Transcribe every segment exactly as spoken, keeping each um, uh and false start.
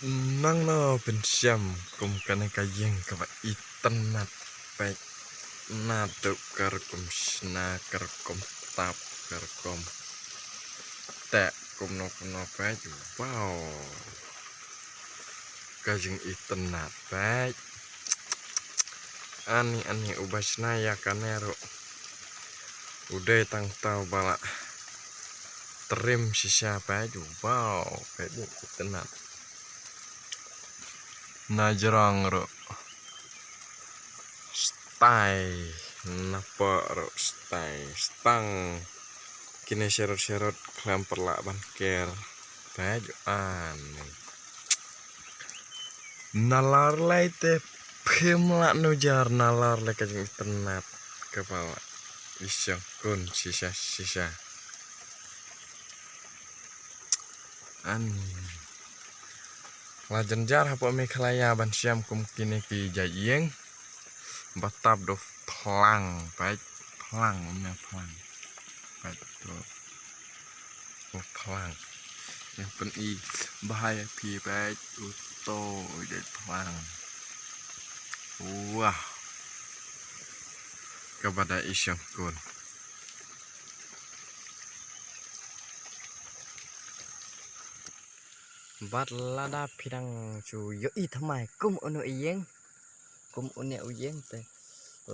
Nangno pynshem kum kane ka ïing kaba itynnat, peit. Naduh ka rukom shna, ka rukom tap, ka rukom teh, kumno kumno, peit. Wow. Ka jingitynnat, peit. Ani ani uba shna ïa kane ruh u dei tang uta uba la trim shisha, peit. Wow, peit, itynnat. Na jrong ruh stai, na poh ruh stai, stang. Kine sherot sherot khlem pyrlah ban ker, peit. Ani. Nalar lei te phim lah nujar, nalar lei ka jingitynnat kaba la i shongkun shisha shisha. Ani. La jynjar hapoh Meghalaya ban shem kum kine ki jait ïing. Ba tap da u phlang, peit, phlang, une u phlang. Peit to. U phlang. Ïa pyni bha ïa phi, peit, uto u jait phlang. Wah. Kaba da i shongkun. Bad lada phi dang shu ïohi thymmai kum une u ïing, kum une u ïing te,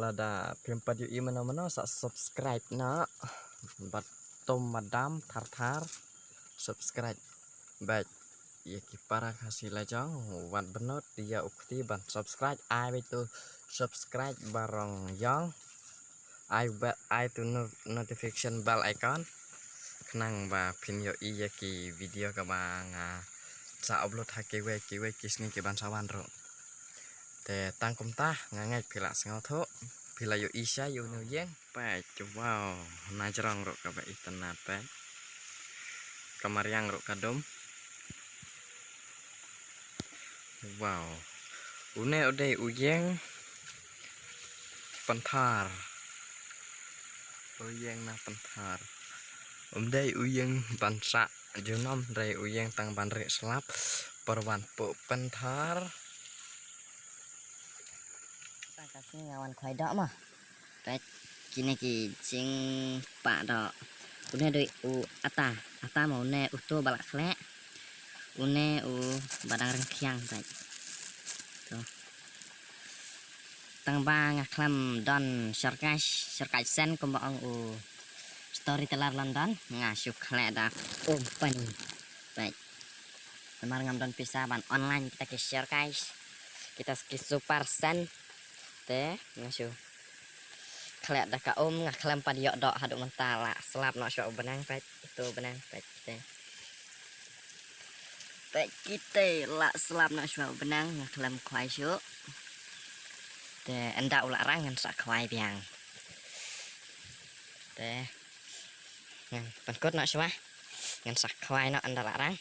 lada phim pat ïohi mano mano sa subscribe noh. Bad tum madam thar thar subscribe. Bad ïa ki para Khasi la jong, wat bynnud ïa u kti ban subscribe, ai bad to subscribe barong ïong. Ai ba, ai to no-, notification bell icon. Khnang ba phin ïohi ïa ki video kaba nga sa upload ha kiwei kiwei ki sngi ki ban sa wan ruh. Te tang kumta, nga ngeit phi la sngewthuh, phi la ïohi shai ïa une u ïing. Peit, wow, na jrong ruh kaba itynnat, peit. Ka mariang ruh ka dum. Wow. Une u dei u ïing pynthar. U ïing na pynthar. Um dei u ïing ban sah junom, dei u ïing tang ban rieh slap. Pyrwan puh pynthar. Ka sngi nga wan khwai doh mo. Peit, kine ki jingpah doh. Une dei u ata, ata mo, une uto ba la khleh. Une u ba dang ryngkhiang, peit. To. Tang ba nga khlem don shortcut, shortcut sen kumba ong u storyteller London, nga shu khleh da company. Peit. Namar ngam don pisa ban online kita ki shortcut, kita ki super sen. Te nga shu khleh da ka um, nga khlem pat ïoh doh haduh mynta, la slap noh shuwa u bneng, peit, uto u bneng, peit, te. Peit, kita la slap noh shuwa u bneng, nga khlem khwai shuh. Te ynda u la rang ngan sa khwai biang. Te ngan pynkut noh shuwa, ngan sa khwai noh ynda la rang.